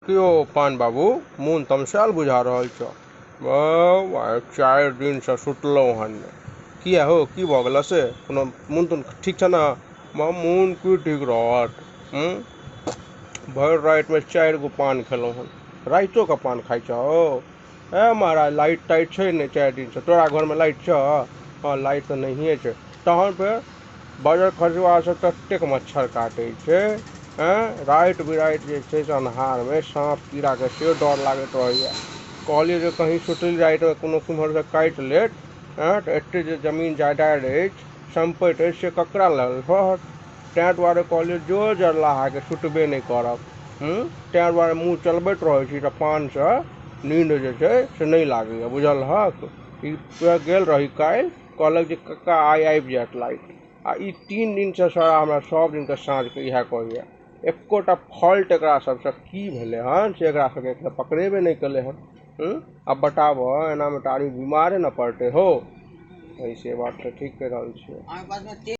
की यौ पान बाबू, मोन तमसायल बुझा रहल छौ। आइ 4 दिन से सुतलहुँ हन नहि। किया हो, की भऽ गेल से? कोनो मोन तोन ठीक छ ने? मोन की ठीक रहत? भरि रातिमे 4 गो पान खेलहुँ हन। रातिओ के पान खाइ छहो? ए महाराज, लाइट ताइट छै नहि 4 दिनसँ। तोरा घरमे लाइट छौ? हँ, लाइट तऽ नहिए छै। तहन फेर बजर खसुआ से ततेक मच्छर काटै छै। राति बिराति जे छै से अन्हारमे साँप कीड़ाके सेहो डर लागैत रहैए। कहलियै जे कहीं सुतली रातिमे कोनो किम्हरसँ काटि लेत। तऽ एतेक जे जमीन जायदाद अछि, सम्पति अछि, से ककरा लग रहत? ताहि दुआरे कहलियै जो जरलाहाके सुतबे नहि करब। ताहि दुआरे मुँह चलबैत रहै छी तऽ पानसँ नींद जे छै से नहि लागैए, बुझलहक? ई गेल रही काल्हि, कहलक जे कक्का आइ आबि जायत लाइट। आ ई 3 दिनसँ सारा हमरा सब दिनके साँझके इएह कहैए। एकोटा फॉल्ट एकरा सबसँ की भेलै हन से एकरा सबके एखन पकड़ेबे नहि केलै हन। आब बताबऽ, एनामे तऽ आदमी बीमारे ने पड़तै हो। से बात तऽ ठीक कहि रहल छियै।